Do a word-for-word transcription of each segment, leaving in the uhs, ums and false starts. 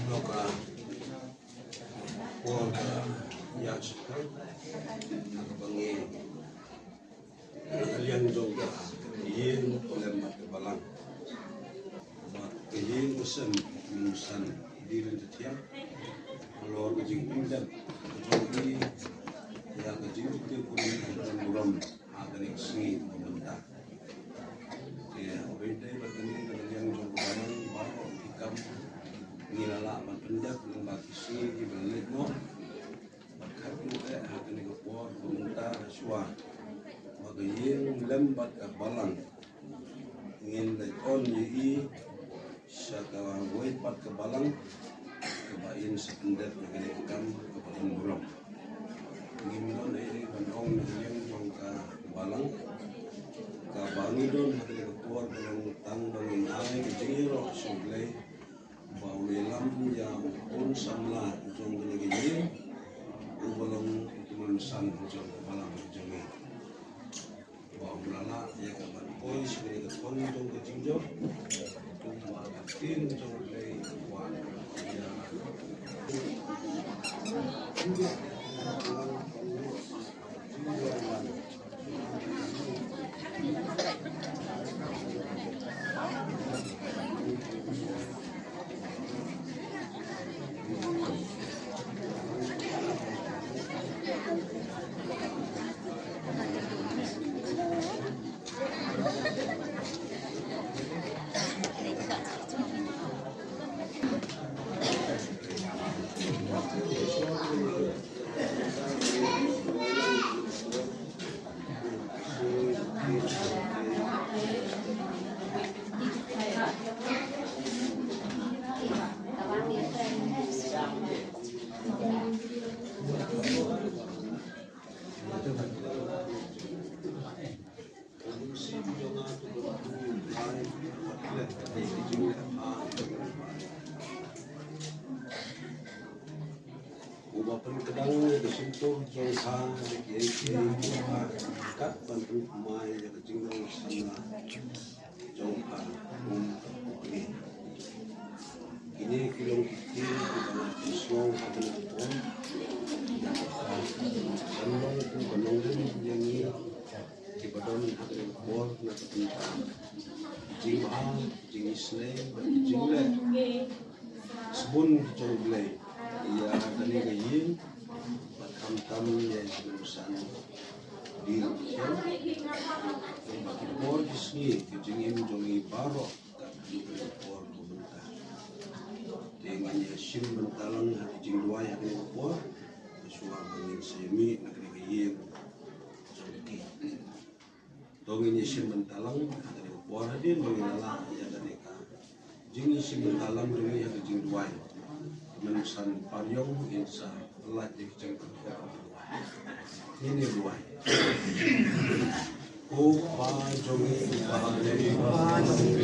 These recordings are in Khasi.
Loka por ka ya chika ka bangi. Ka liang jong ka ïing lem bad ka balang. Bad ka ïing ka sem mynsan dei ban thiang halor ka jingpyndep ka jong i ïa ka jingpyntip ka jingburom ha kane ka sngi ka mynta. Te hynrei bad kane ka liang jong ka balang baroh ki kam ngi la lah ban pyndep lyngba ki sngi kiba la leit noh. Bad khatduh eh ha kane ka por ka mynta shuwa ba ka ïing lem bad ka balang ngin da on ïa i sha kawei pat ka balang kaba in sa pyndep ïa kane ka kam kaba in burom. Ngim don ei ei ban ong na ka liang jong ka balang kaba ngi don ha kane ka por ka long tang ba ngin ai ka jingïaroh sha U Blei ba un ïalam ïa u khun samla jong kane ka ïing uba long u kynsan jong ka balang jong ngi. Ba un la lah ïa ka ban poi sha kane ka thong jong ka jingjop kumba ka ktien jong U Blei ka wan ïa Uba pynkdang ïa ka shyntur jong pha da kiei kiei kiba pha kat ban pynkhuslai ïa ka jinglong samla jong pha kum ka pule. Kine ki long ki ktien kiba nga pynshong ha kane ka por. Ban long kum ka nongrim ïa ngi kiba don ha kane ka por na ka bynta jingbha, jingisynei bad jingleh sbun ki jong U Blei ïa kane ka ïing bad khamtam ïa ki nongsan dien ki khian. Bad ki por ki sngi ki jingim jong ngi baroh ka dei ka por ka bynta. Te ngin ïa shim bynta lang ha ki jingduwai ha kane ka por. Shuwa ba ngin sa ïamih na kane ka ïing jong ki. To ngin ïa shim bynta lang ha kane ka por hadien ba ngin la lah ïa kane ka jingïashim bynta lang jong ngi ha ka jingduwai. Mynsan Pariong in sa lait ïa ka jingkyrkhu. Ngin ïa duwai. Ko Pa jong ngi uba ha bneng.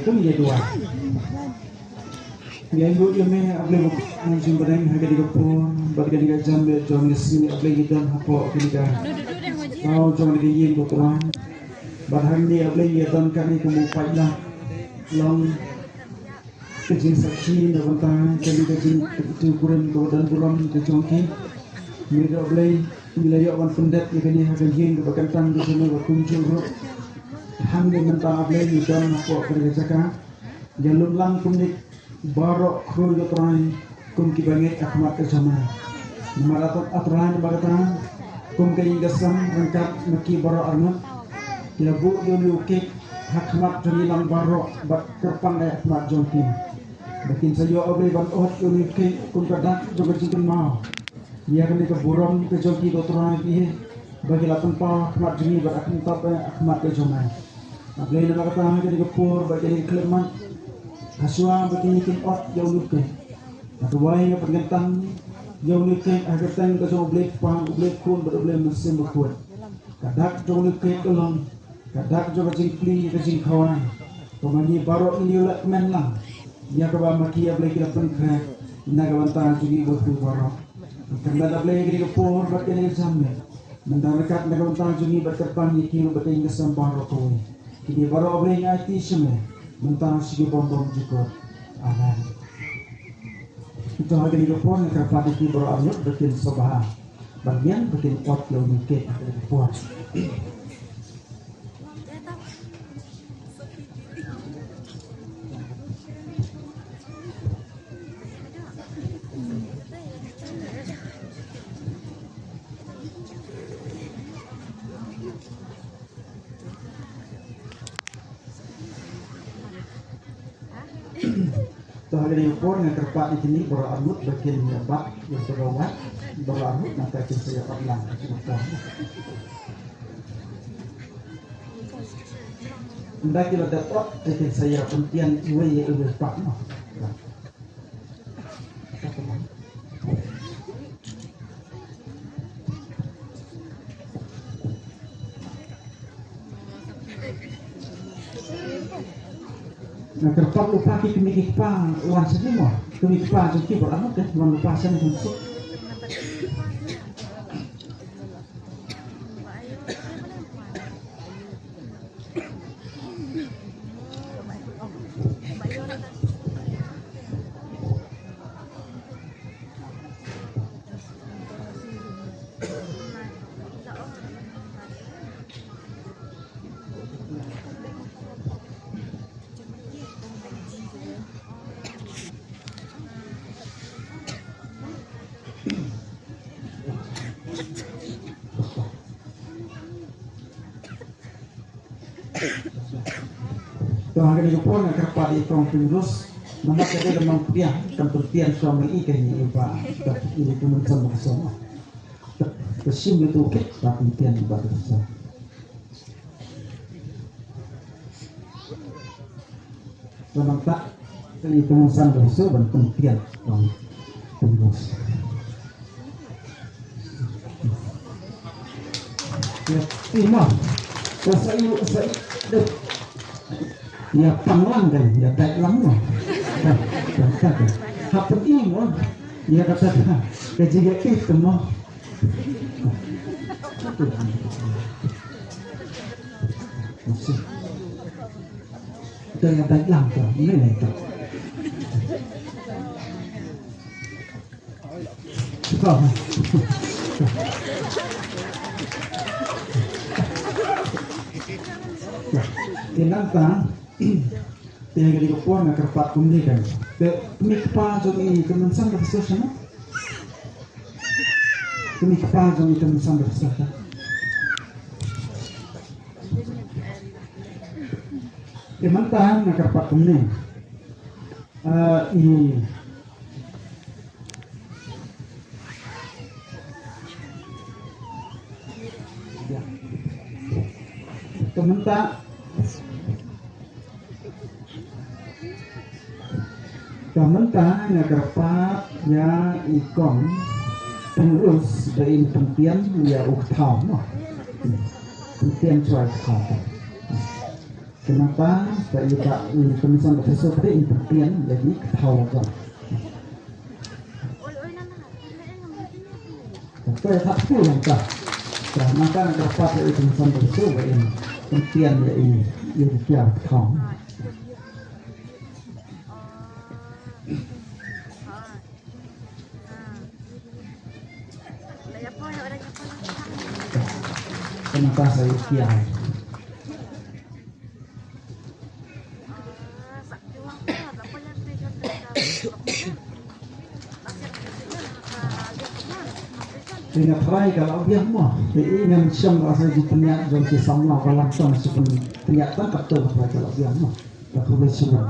Kum ïa duwai. Ngi ainguh ïa me, A Blei ba khuid nongshun bneng, ha kane ka por bad kane ka janmiet jong ngi, A Blei, ngi don hapoh kane ka thaw jong kane ka ïing, ko Trai. Bad hangne, A Blei, ngi don kane ka mut paidbah, long ka jingsakhi na ka bynta kane ka jingkurim kaba don burom ka jong ki. Ngi, A Blei, ngi la ïoh ban pyndep ïa kane ha ka ïing kaba kyntang ka jong me, ba kumjuh ruh hangne mynta, A Blei, ngi don hapoh kane ka jaka. Ïalum lang kumne baroh khrui, ko Trai, kum kiba ngeit ha khmat ka jong me. Namar, A Trai, namar kata, kum ka ïing ka sem ryngkat ma ki baroh arngut, ki la buh ïa une u cake ha khmat jong ngi lang baroh bad kyrpang ha khmat jong ki, ba kin sa ïoh, A Blei, ban ot ïa une u cake kum ka dak jong ka jingkynmaw ïa kane ka burom ka jong ki, ko Trai, ba ki la pynpaw ha khmat jong ngi bad ha khmat, ha khmat ka jong me. A Blei, namar kata, ha kane ka por bad kane ka khyllipmat, ha shuwa ba kine kin ot ïa une u cake, nga duwai, nga pynkyntang ïa une u cake ha ka kyrteng ka jong U Blei Kpa, U Blei Khun bad U Blei Mynsiem Bakhuid. Ka dak jong une u cake ka long ka dak jong ka jingplie, ka jingkhawai, kaba ngi baroh ngin ïoh lehkmen lang ïa kaba ma ki, A Blei, ki la pynkhreh na ka bynta jong ngi, ko Trai, baroh. Kynrad, A Blei, kane ka por bad kane ka janmiet, mynta ryngkat na ka bynta jong ngi bad kyrpang ïa ki ruh bad ka ïing ka sem baroh kawei. Kine baroh, A Blei, ngi aiti sha me mynta sha ki bymman jukut. Amen. To ha kane ka por nga kyrpad ïa ki baroh arngut ba kin sngewbha ban ïeng, ba kin ot ïa une u cake ha kane ka por. To ha kane ka por nga kyrpad ïa kine baroh arngut ba kin ïa bat ïa ka dawai, baroh arngut, nangta kin sa ïa ot lang. Ynda ki la dep ot, te kin sa ïa pyntian iwei ïa iwei pat, mo. Nga kyrpad lypa ki kmie ki kpa wan shane, mo. Kmie ki kpa jong ki baroh arngut, te wan lypa shane, mo. To ha kane ka por nga kyrpad ïa i Kong Pynrose, namar ka dei ka nongpdiang, kan pyntian shuwa ma i, ka ïa i ba, ka ïa i Kong Mynsiem Bakhuid. Ka shim ïa uto u cake ba pyntian ba ka sa. Ba nang tak ka ïa i Kong Mynsiem Bakhuid ban pyntian, Kong Pynrose. Ïa, i mo. Ka sa i, sa i, dep. Ïa pang lang kan, ïa dait lang mo. Ka, ka, ka, ka. Hap i mo. Ïa kata ka. Ka jingïa i mo. Ka ïa dait lang ka. Ni ni ka. Te nangta, te ha kane ka por nga kyrpad kumne kan. Te kmie kpa jong i Kong Mynsiem Bakhuid shano? Kmie kpa jong i Kong Mynsiem Bakhuid shano? Te mynta nga kyrpad kumne. Ah, i. Ka mynta, ka mynta nga kyrpad ïa i Kong Pynrose ba in pyntian ïa u kthaw, mo. Pyntian shuwa u kthaw. Te nangta sa ïa ka, ïa ka Commission of Resource ba dei in pyntian ïa ki kthaw jong. Te ïa ka pyntian nangta. Te nangta nang ka pat ïa ka Commission of Resource ba in pyntian ïa i, ïa ki kthaw. Te nangta sa ïa ki ai. Te nga trai ka la biang mo. Te i ngan shong ka sa ji pynïaid jong ki samla ba lam shong sa pynïaid tang katto nga trai ka la biang mo. Ka khublei shibun.